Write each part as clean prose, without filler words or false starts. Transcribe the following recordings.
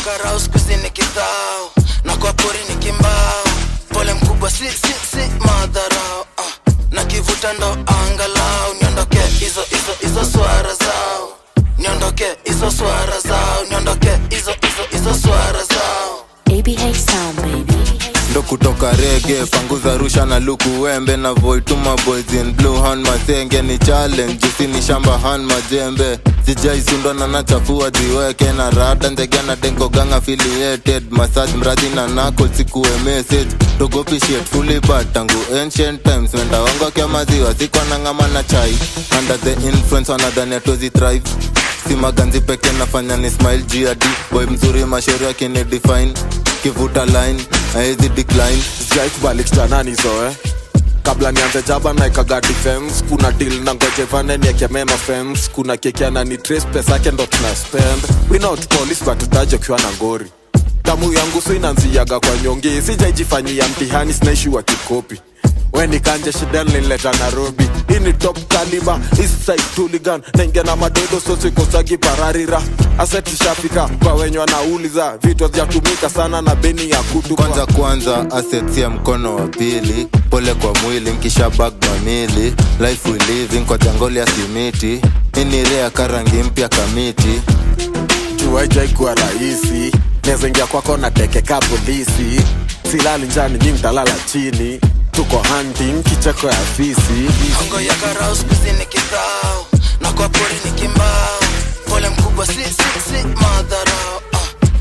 Karau skuizi ni kithao, na kwa pori ni kimbao. Pole mkubwa, si si si madharau. Na kivuta ndo angalau niondoke hizo hizo hizo swara zao, niondoke hizo swara zao, niondoke hizo hizo hizo swara zao. ABH Sound, baby. Ndo kutoka rege panguza rusha na luku wembe na voituma boys in blue han masenge ni challenge jusi ni shamba han majembe sijaisundwa na nachafua jiweke na rada nzegea na denko gang affiliated massage mradhi na nako sikuwe message togopi shit fully bad tangu ancient times wenda wangu akia maziwa sikwa na ngama na chai under the influence wanadhani hatuwezi thrive. Si maganzi peke nafanya ni smile grd boy mzuri mashauri akini define kivuta line aezi decline. Sijaikubali kijana nizoe kabla nianze jaba naekaga defense. Kuna deal na ngojevane niekemema fence. Kuna kekiana ni trace pesa yake ndo tuna spend. We not police but tutaje ukiwa na ngori. Damu yangu so inanziaga kwa nyongi. Sijaijifanyia mtihani, sinaishiwa kikopi. We nikanje shida nilileta Nairobi. Hii ni top caliber, east side hooligan. Naingia na madodo so sikosagi pararira. Asset ishafika kwa wenye wanauliza. Vitu hazijatumika sana na beni ya kutu. Kwanza kwanza assets ya mkono wa pili, pole kwa mwili nkisha bag mamili. Life we living kwa jangoli ya simiti ini rea karangi mpya kamiti. Juu haijaikuwa rahisi, naweza ingia kwako na tekeka polisi. Silali njani, nyi mtalala chini. Tuko hunting kicheko ya fisi. Hongo ya karau skuizi ni kithao, na kwa pori ni kimbao. Pole mkubwa, si si si madharau.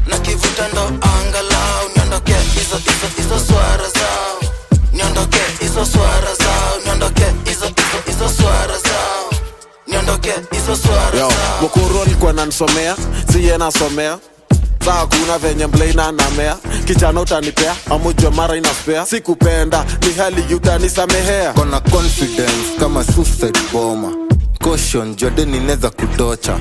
Na kivuta ndo angalau niondoke hizo hizo hizo swara zao, niondoke hizo swara zao, niondoke hizo hizo hizo swara zao, niondoke hizo swara Yo, zao. Mukuru alikuwa nanisomea, siye nasomea. Saa kuna venye mblena namea. Kijana utanipea, amujwe mara inaspea. Sikupenda, ni hali utanisamehea. Kona confidence kama suicide bomber. Caution jordan inaweza kutocha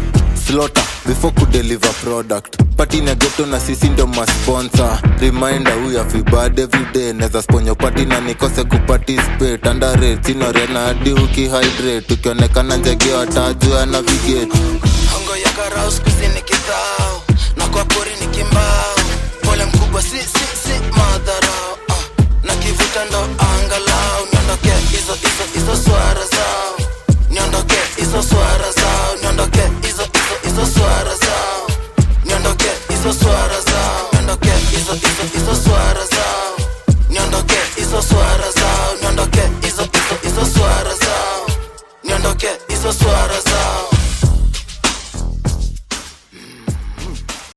slaughter before kudeliver product. Party na ghetto na sisi ndo masponsor. Reminder we have bad every day. Neza sponyo party na nikose kuparticipate. Underrate sino rena hadi ukihydrate. Ukionekana njege watajua navigate. Hongo ya karau skuizi ni kithao, na kwa pori ni kimbao. Pole mkubwa, si si si madharau. Na kivuta ndo angalau niondoke hizo hizo hizo swara zao, niondoke hizo swara zao, niondoke hizo hizo hizo swara zao, niondoke hizo swara zao, niondoke hizo hizo hizo swara zao, niondoke hizo swara zao, niondoke hizo hizo hizo swara zao, niondoke hizo swara zao.